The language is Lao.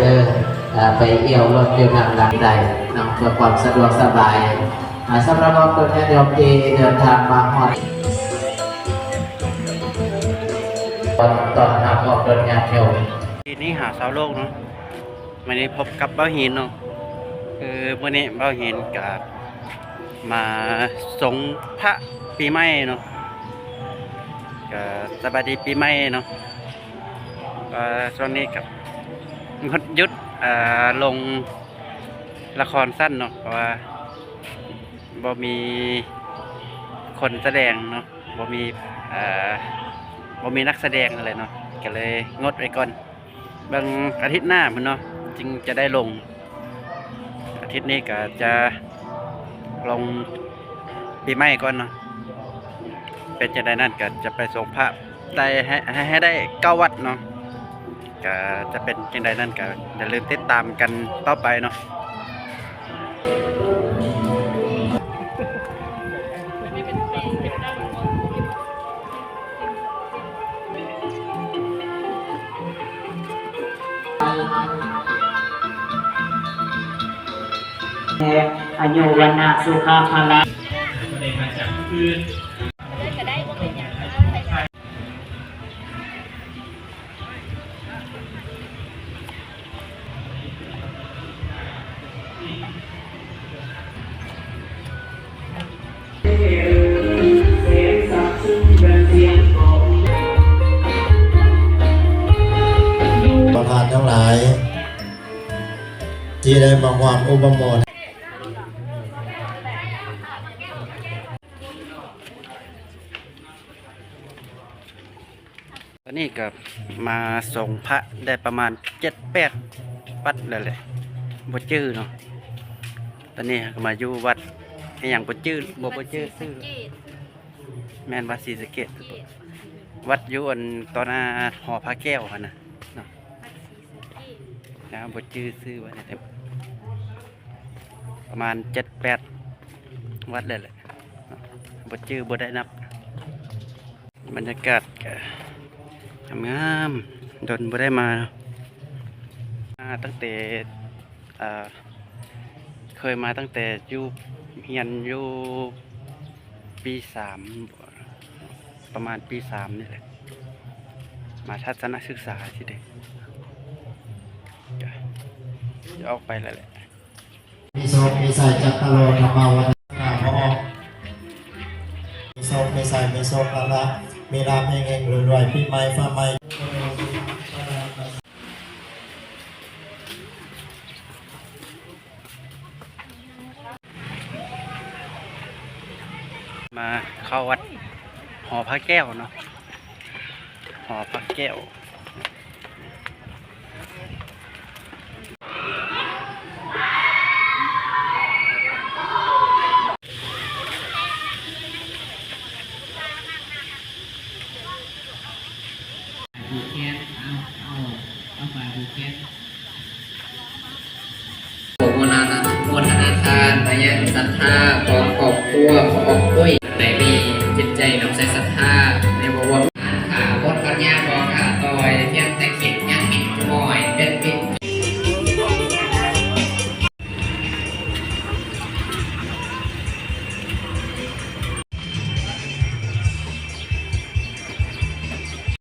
ເອີ ເອີ ໄປອ່ຽວລົດຢູ່ທາງຫຼັງໄດ້ເນາະ ເພື່ອຄວາມສະດວກສະບາຍ. ອາ ສຳລັບອອກຕົນຍາດໂຍມທີ່ເດີນທາງມາຮອດ ຕ້ອນ ຕ້ອນຮັບອອກຕົນຍາດໂຍມ. ທີ່ນີ້ຫາຊາວໂລກເນາະ ມື້ນີ້ພົບກັບບ່າວຫີນເນາະ. ຄືມື້ນີ້ບ່າວຫີນກະມາສົງພະປີໃໝ່ເນາະ ກະສະບາຍດີປີໃໝ່ເນາະ. ເອີ ຊ່ວງນີ້ກະງົດຢຸດ ເອີ ລົງລະຄອນສັ້ນເນາະ ເພາະວ່າບໍ່ມີຄົນສະແດງເນາະ ບໍ່ມີ ເອີ ບໍ່ມີນັກສະແດງຫັ້ນແຫຼະເນາະ ກະເລີຍງົດໄວ້ກ່ອນ. ເບິ່ງອາທິດໜ້າພຸ້ນເນາະ ຈຶ່ງຈະໄດ້ລົງ. ອາທິດນີ້ກະຈະລົງປີໃໝ່ກ່ອນເນາະ. ເປັນຈັ່ງໃດນັ້ນກະຈະໄປສົງພະໄດ້ໃຫ້ ໃຫ້ ໃຫ້ໄດ້ເກົ້າວັດເນາະ. ກະຈະເປັນຈັ່ງໃດນັ້ນກະຢ່າລືມຕິດຕາມກັນຕໍ່ໄປເນາະ. ອາຍຸວັນນະສຸຂະພະລະ. ປະທານທັງຫຼາຍ ທີ່ໄດ້ມາຮ່ວມອຸປະໂມທ ຕອນນີ້ກໍມາສົງພະໄດ້ປະມານເຈັດແປດວັດແລ້ວແຫຼະ ບໍ່ຈື່ເນາະ. ຕອນນີ້ເຮົາກໍມາຢູ່ວັດອີ່ຫຍັງບໍ່ຈື່ ບໍ່ ບໍ່ຈື່ຊື່. ແມ່ນວັດສີສະເກດ. ວັດຢູ່ອັນຕໍ່ໜ້າຫໍພະແກ້ວຫັ້ນນະເນາະ. ແລ້ວບໍ່ຈື່ຊື່ວ່າແຕ່ປະມານເຈັດແປດວັດແລ້ວແຫຼະ ບໍ່ຈື່ ບໍ່ໄດ້ນັບ. ບັນຍາກາດກໍງາມໆ ດົນບໍ່ໄດ້ມາເນາະ. ມາຕັ້ງແຕ່ ເອີ ເຄີຍມາຕັ້ງແຕ່ຢູ່ ຮຽນຢູ່ປີສາມ ປະມານປີສາມນີ້ແຫຼະ ມາທັດສະນະສຶກສາຊິເດ້. ຈະ ຈະອອກໄປແລ້ວແຫຼະ. ມີໂຊກມີໄຊຈັກຕະໂລທຳມາວັດນາ ມີໂຊກມີໄຊ ມີໂຊກລາບ ມີລາບເຮັງໆ ລວຍໆ ປີໃໝ່ຟ້າໃໝ່. ມາເຂົ້າວັດຫໍພະແກ້ວເນາະ ຫໍພະແກ້ວ. ຜູກແຂນ ເອົາ ເອົາ ເອົາຝາຜູກແຂນ. ຂໍອະນຸໂມທະນາທານມາຍັງສັດທາຂອງຄອບຄົວ.